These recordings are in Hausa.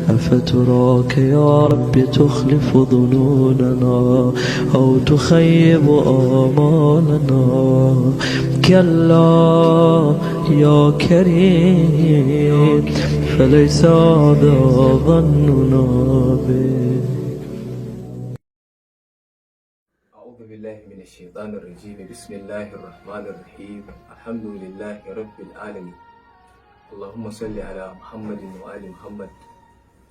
أفتراك يا رب تخلف ظنوننا أو تخيب آمالنا؟ كلا يا كريم، فليس هذا ظننا بك. أعوذ بالله من الشيطان الرجيم. بسم الله الرحمن الرحيم. الحمد لله رب العالمين. اللهم صل على محمد وآل محمد.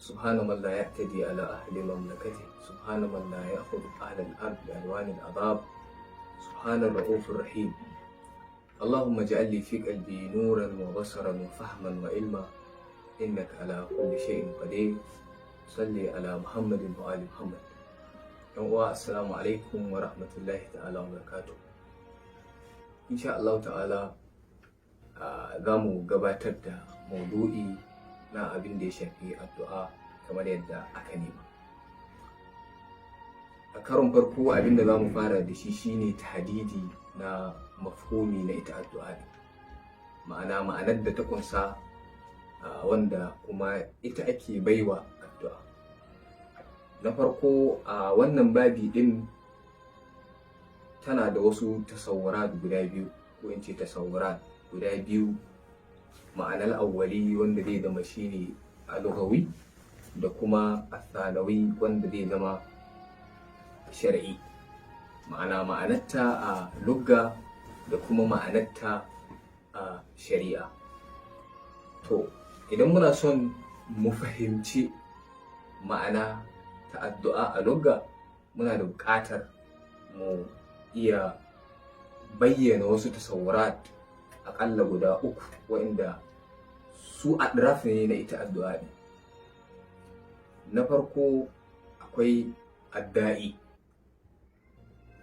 سبحان من لا يعتدي على أهل مملكته، سبحان من لا يأخذ أهل الأرض بألوان العذاب، سبحان الرؤوف الرحيم. اللهم اجعل لي في قلبي نورا وبصرا وفهما وعلما، إنك على كل شيء قدير. صل على محمد وآل محمد. Yan uwa، assalamu alaikum wa rahmatullahi ta'ala wa barakatuh. Insha Allah ta'ala za mu gabatar da maudu'i na abin da ya shafi addu'a kamar yadda aka nema. A karon farko, abin da za mu fara da shi shine tahdidi na mafhumi na ita addu'a ne, ma'ana ma'anar da ta kunsa, wanda kuma ita ake baiwa addu'a. Na farko, a wannan babi din tana da wasu tasawurat guda biyu, ko in ce tasawurat guda biyu: ma'anar awwali, wanda zai zama shine a lugawi, da kuma athanawi, wanda zai zama shar'i. Ma'ana ma'anarta a lugga da kuma ma'anarta a shari'a. To, idan muna son mu fahimci ma'ana ta addu'a a lugga, muna da buƙatar mu iya bayyana wasu tasawurat aƙalla guda uku, waɗanda su atraf ne na ita addu'a ne. Na farko, akwai adda'i,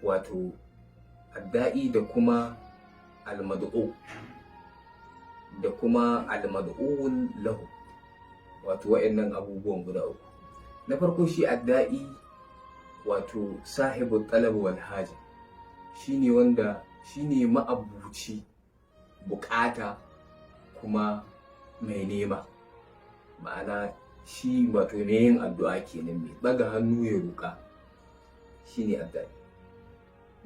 wato adda'i da kuma almad'u da kuma almad'uwun lahu, wato wa'annan abubuwan guda uku. Na farko, shi adda'i, wato sahibu talab wal haja, shine wanda shine ma'abuci bukata kuma mai nema. Ma'ana shi wato mai yin addu'a kenan, mai ɗaga hannu ya roƙa, shine adda'i.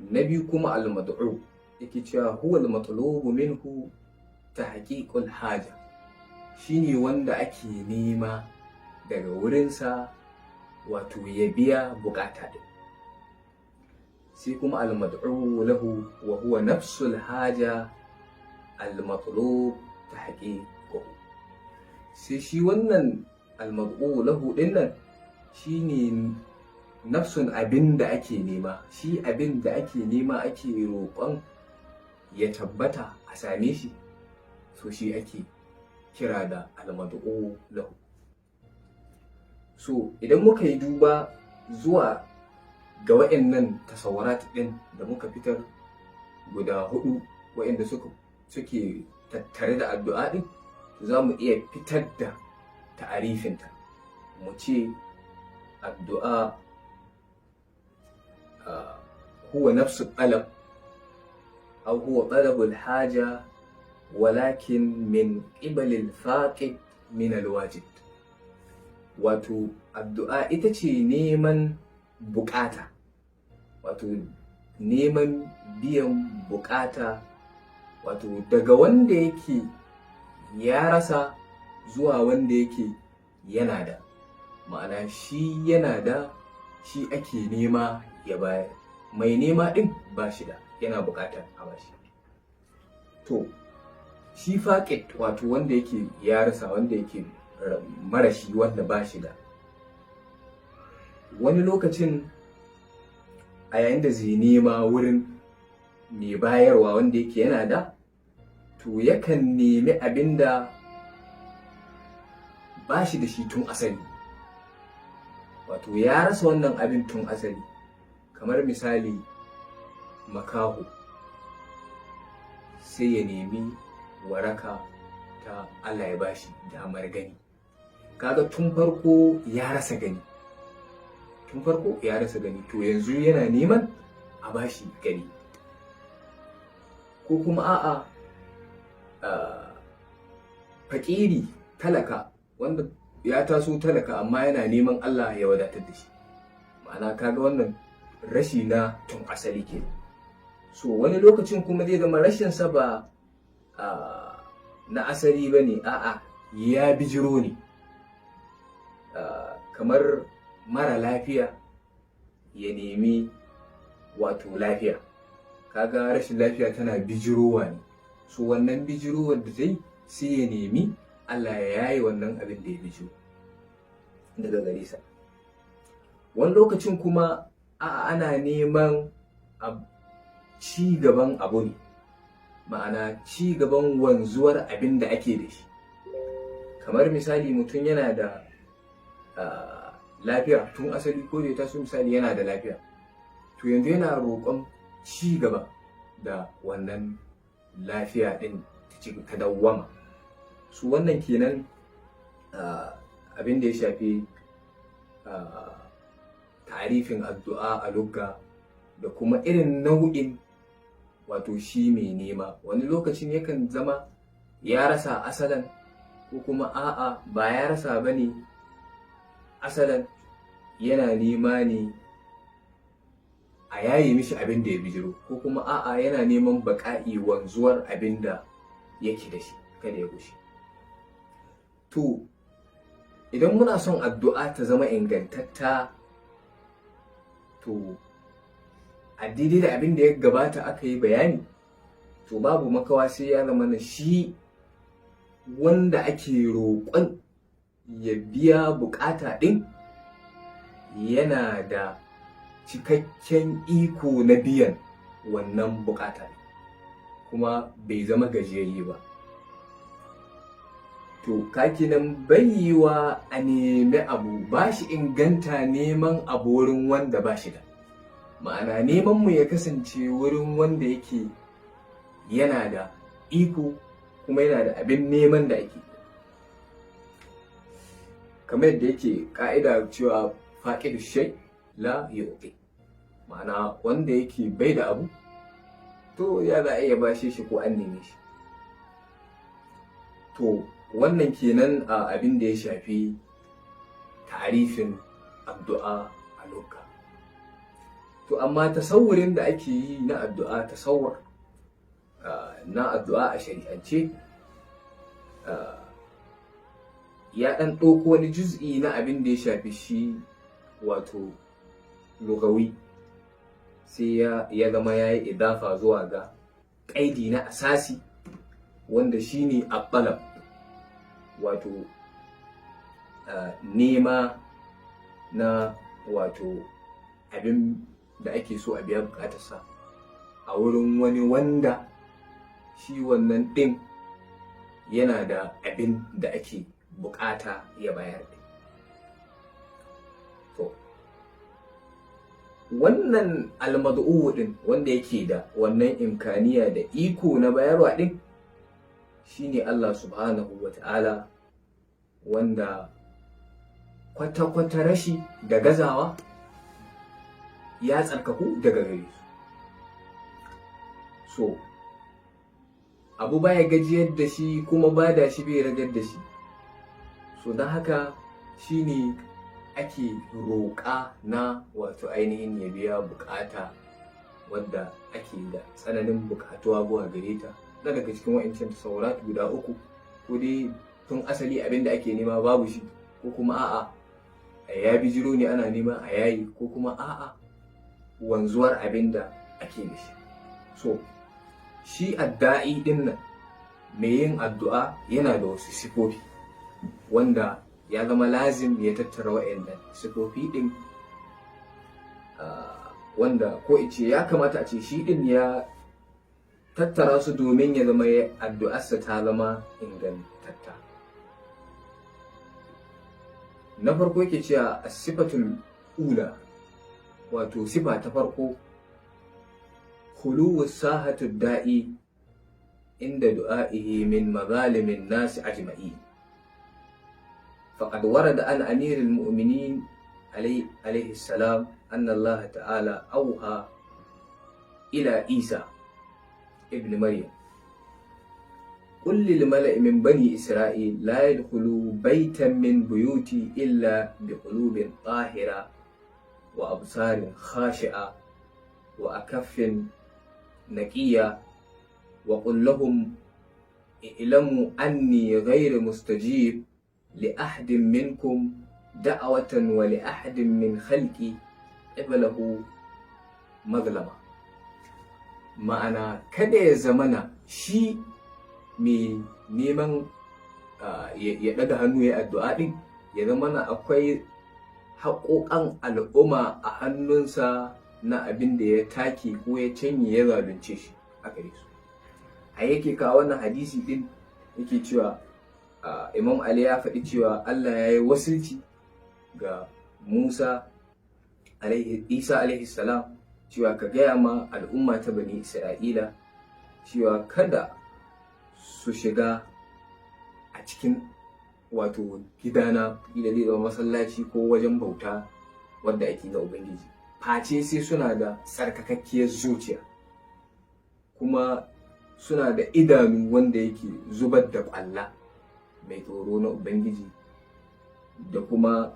Na biyu kuma, al-mad'u, yake cewa huwa al-matlubu minhu tahqiqul haja, shine wanda ake nema daga wurinsa, wato ya biya bukata din. Sai kuma al-mad'u lahu, wa huwa nafsul haja al-matlub tahqiquhu. Sai shi wannan al-mad'u lahu din nan shine nafsun abin da ake nema, shi abin da ake nema, ake roƙon ya tabbata a same shi, so shi ake kira da al-mad'u lahu. So idan muka yi duba zuwa ga wa'annan tasawurat ɗin da muka fitar guda hudu, wa'anda suke tattare da addu'a ɗin, za mu iya fitar da ta'arifinta, mu ce addu'a huwa nafsu talab aw huwa talabul haja، walakin min qibali al-faqid min al-wajid. Wato addu'a ita ce neman bukata, wato neman biyan bukata, wato daga wanda yake ya rasa zuwa wanda yake yana da. Ma'ana shi yana da shi, ake nema ya bayar. Mai nema ɗin ba shi da, yana buƙatar a bashi. To, shi faƙid, wato wanda yake ya rasa, wanda yake marashi, wanda ba shi da, wani lokacin a yayin da zai nema wurin mai bayarwa, wanda yake yana da, to yakan nemi abin da ba shi da shi tun asali, wato ya rasa wannan abin tun asali. Kamar misali, makaho sai ya nemi waraka ta Allah ya bashi damar gani. Kaga tun farko ya rasa gani, tun farko ya rasa gani, to yanzu yana neman a bashi gani. Ko kuma a'a, fakiri, talaka, wanda ya taso talaka amma yana neman Allah ya wadatar da shi. Ma'ana kaga wannan rashi na tun asali ke. So wani lokacin kuma zai zama rashinsa ba na asali ba ne, a'a, ya bijiro ne, kamar mara lafiya ya nemi wato lafiya. Kaga rashin lafiya tana bijirowa ne. So wannan bijirowar da ta yi, sai ya nemi Allah ya yaye wannan abin da ya bijiro daga gare sa. Wani lokacin kuma a'a, ana neman ci gaban abu ne, ma'ana ci gaban wanzuwar abin da ake da shi. Kamar misali, mutum yana da lafiya tun asali, ko da ya taso misali yana da lafiya, to yanzu yana roƙon ci gaba da wannan lafiya ɗin ta ci ta dawwama. Su wannan kenan abin da ya shafi tarifin addu'a a lugga da kuma irin nau'in wato shi mai nema. Wani lokacin yakan zama ya rasa asalan, ko kuma a'a, ba ya rasa ba ne asalan, yana nema ne a yaye mishi abin da ya bijiro, ko kuma a'a, yana neman baƙa'i, wanzuwar abin da yake da shi, kada ya gushe. To idan muna son addu'a ta zama ingantatta, to a daidai da abin da ya gabata aka yi bayani, to babu makawa sai ya zama na shi wanda ake roƙon ya biya bukata ɗin yana da cikakken iko na biyan wannan bukata, kuma bai zama gajiyayye ba. To kakinan bai yiwa a nemi abu, ba shi inganta neman abu wurin wanda ba shi da. Ma'ana, neman mu ya kasance wurin wanda yake yana da iko kuma yana da abin neman da ake, kamar yadda yake ka'ida cewa faƙidu shai la yu'ti, ma'ana wanda yake bai da abu, to ya za a iya bashe shi ko an neme shi? To wannan kenan a abin da ya shafi tarifin addu'a a lugga. To amma tasawurin da ake yi na addu'a, tasawur na addu'a a shari'ance, ya ɗan ɗauko wani juz'i na abin da ya shafi shi wato lugawi, sai ya zama ya yi idafa zuwa ga ƙaidi na asasi, wanda shine at-talab, wato nema na wato abin da ake so a biya bukatarsa a wurin wani wanda shi wannan ɗin yana da abin da ake bukata ya bayar ɗin. To wannan almad'u ɗin wanda yake da wannan imkaniya da iko na bayarwa ɗin shine Allah subhanahu wa ta'ala, wanda kwata-kwata rashi da gazawa ya tsarkaku daga gare su. So abu baya gajiyar da shi, kuma ba da shi bai ragar da shi. So don haka shine ake roƙa na wato ainihin ya biya bukata wadda ake da tsananin bukatuwa zuwa gare ta, na daga cikin wa'ancan tasawurat guda uku: ko dai tun asali abin da ake nema babu shi, ko kuma a'a, ya bijiro ne ana nema a yayi, ko kuma a'a, wanzuwar abin da ake da shi. So shi adda'i din nan, mai yin addu'a, yana da wasu sifofi wanda ya zama lazim ya tattara wa'annan sifofi din, wanda ko ice ya kamata a ce shi din ya tattara su domin ya zama addu'arsa ta zama ingantatta. Na farko yake cewa sifatul ula, wato sifa ta farko, khuluwu sahatu da'i inda du'a'ihi min mazalimin nasi ajma'in. Faqad warada an amiril mu'minin alayhi salam anna Allah ta'ala auha ila Isa ibn Maryam. قل للملأ من بني إسرائيل لا يدخلوا بيتا من بيوتي إلا بقلوب طاهرة وأبصار خاشعة وأكف نقية، وقل لهم اعلموا أني غير مستجيب لأحد منكم دعوة ولأحد من خلقي قبله مظلمة. Ma'ana, kada ya zamana shi mai neman ya ɗaga hannu ya addu'a ɗin ya zamana akwai haƙoƙan al'umma a hannunsa na abin da ya take ko ya canye, ya zalunce shi a gare su. A yake kawo wannan hadisi ɗin, yake cewa Imam Ali ya faɗi cewa Allah ya yi wasilci ga Musa, Isa alaihi salam, cewa ka gaya ma al'umma ta Bani Isra'ila cewa kada su shiga a cikin wato gidana, ila zai zama masallaci ko wajen bauta wadda ake na Ubangiji, face sai suna da tsarkakakkiyar zuciya kuma suna da idanu wanda yake zubar da ƙwalla mai tsoro na Ubangiji, da kuma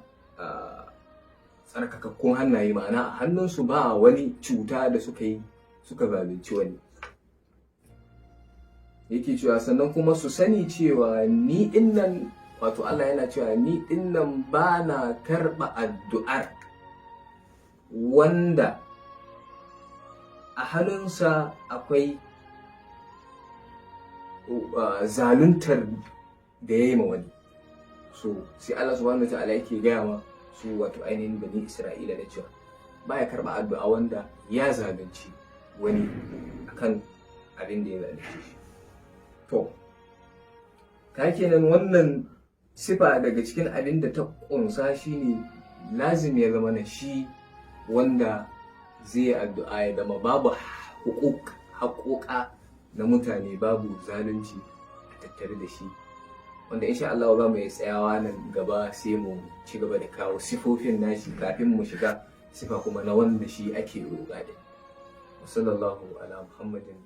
tsarkakakkun hannaye, ma'ana a hannunsu ba wani cuta da suka yi suka zalunci wani. Yake cewa sannan kuma su sani cewa ni dinnan, wato Allah yana cewa ni dinnan ba na karɓa addu'ar wanda a hannunsa akwai zaluntar da ya yi ma wani. So sai Allah subhanahu wa ta'ala yake gaya ma su wato ainihin Bani Isra'ila da cewa baya karɓa addu'a wanda ya zalunci wani akan abin da ya zalunce shi. To ka kenan wannan sifa daga cikin abin da ta ƙunsa shine lazim ya zama na shi wanda zai yi addu'a ya zama babu hukuk, haƙoƙa na mutane, babu zalunci a tattare da shi, wanda insha Allah za mu yi tsayawa nan gaba sai mu ci gaba da kawo sifofin nashi kafin mu shiga sifa kuma na wanda shi ake roƙa din. Sallallahu ala Muhammadin.